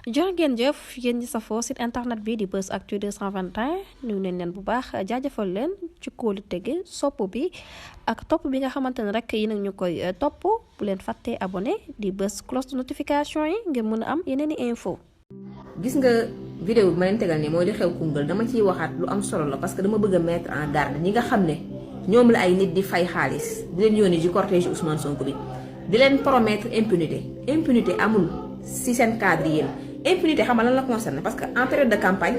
jërë ngeen jëf yéen ñi safoo site internet bi di Buzz Actu 221 nuyu nañ leen bu baax jaajëfal leen ci kóolu tege sopp bi ak topp bi nga xamante ne rek yi nag ñu koy topp bu leen fàttee abonné di bës cloche de notification yi ngir mën a am yeneen i info. gis nga vidéo bi ma leen tegal nii mooy di xew Koungheul dama ciy waxaat lu am solo la parce que dama bëgg a mettre en garde ñi nga xam ne ñoom la ay nit di fay xaalis di leen yónni ci cortège Ousmane Sonko bi di leen promettre impunité amul si seen cadre yéen. impunité xam nga lan la concerné parce que en période de campagne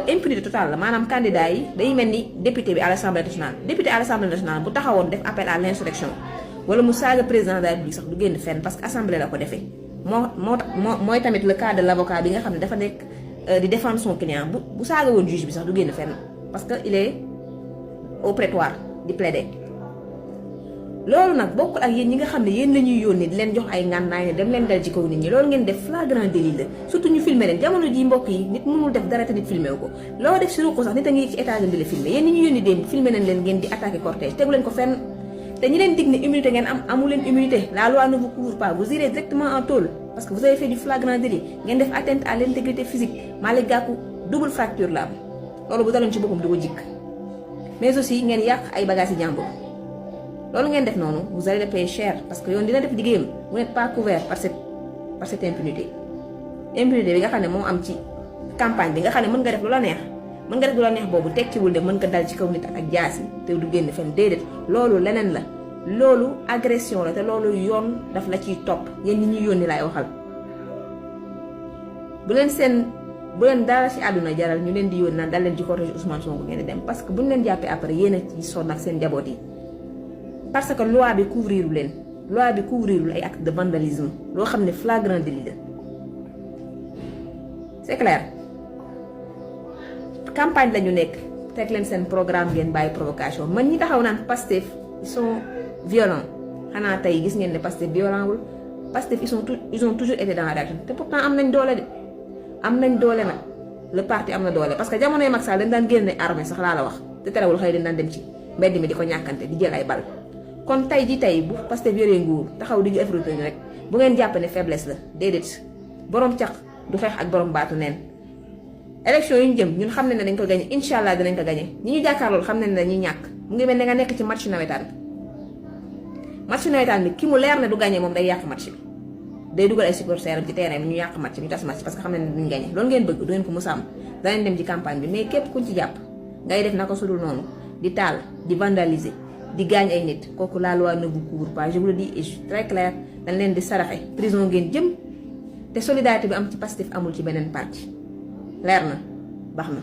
impunité totale la maanaam candidat yi day mel ni député bi à l' assemblée nationale député à l' assemblée nationale bu taxawoon def appel à l' insurrection wala mu saaga président de la République sax du génn fenn parce que assemblée la ko defee mooy tamit le cas de l' avocat bi nga xam ne dafa nekk di défendre son client bu saaga woon juge bi sax du génn fenn parce que il est au prétoire di plaider. loolu nag bokkul ak yéen ñi nga xam ne yéen la ñuy yónni di leen jox ay ngànnaay ne dem leen dal ci kaw nit ñi loolu ngeen def flagrant délit la surtout ñu filmer leen jamono ji mbokk yi nit mënul def dara te nit filmer wu ko loo def si ruuxu sax nit a ngi ci étage di la filmer yéen ñi ñu yónni démb filmer nañ leen ngeen di attaqué cortège tegu leen ko fenn te ñi leen dig ne immunité ngeen am amu leen immunité la loi ne vous couvre pas vous irez directement en tôle parce que vous avez fait du flagrant délit ngeen def atteinte à l' intégrité physique Malick Gakou double fracture la am loolu bu daloon ci boppam du ko jikk mais aussi ngeen yàq ay bagages yi jàmbur loolu ngeen def noonu vous allez le payer cher parce que yoon dina def liggéeyam vous n'êtes pas couvert par cette impunité bi nga xam ne moo am ci campagne bi nga xam ne mën nga def lu la neex boobu tekkiwul de mën nga dal ci kaw nit ak jaasi te du génn fenn déedéet loolu leneen la loolu agression la te loolu yoon daf la ciy topp yéen ñi ñuy yónni laay waxal bu leen dara ci àdduna jaral ñu leen di yónni naan dal leen ci cortège Ousmane Sonko ngeen di dem parce que buñ leen jàppee après yéen a ci sonn ak seen njaboot yi parce que loi bi couvrirul ay acte de vandalisme loo xam ne flagrant délit la c'est clair campagne la ñu nekk teg leen seen programme ngeen bàyyi provocation man ñi taxaw naan Pastef ils sont violents xanaa tey gis ngeen ne Pastef violent wul Pastef ils ont toujours été dans la réaction te pourtant am nañ doole nag le parti am na doole parce que jamonoy Macky Sall dañ daan génne armée sax laa la wax te terewul xëy dañ daan dem ci mbedd mi di ko ñàkkante di jël ay bal kon tey bu Pastef yoree nguur taxaw di ñu effronté rek bu ngeen jàpp ne faiblesse la déedéet borom cax du xeex ak borom baatu neen. élection yi ñu jëm ñun xam nañ ne dañ ko gagné incha allah dinañ ko gagné ñi ñu jàkkaarlool xam nañ ne dañuy ñàkk mu ngi mel ne nga nekk ci match nawetaan bi ki mu leer ne du gagné moom day yàq match bi day dugal ay supporters am ci terrain bi ñu yàq match bi ñu tas match parce que xam nañ ne duñ gagné loolu ngeen bëgg du ngeen ko mos a am danañ dem ci campagne bi mais képp kuñ ci jàpp ngay def naka sudul noonu di taal di vandaliser. di gaañ ay nit kooku la loi ne vous couvre pas je vous le dis et je suis très clair dañ leen di saraxe prison ngeen jëm te solidarité bi am ci Pastef amul ci beneen parti leer na baax na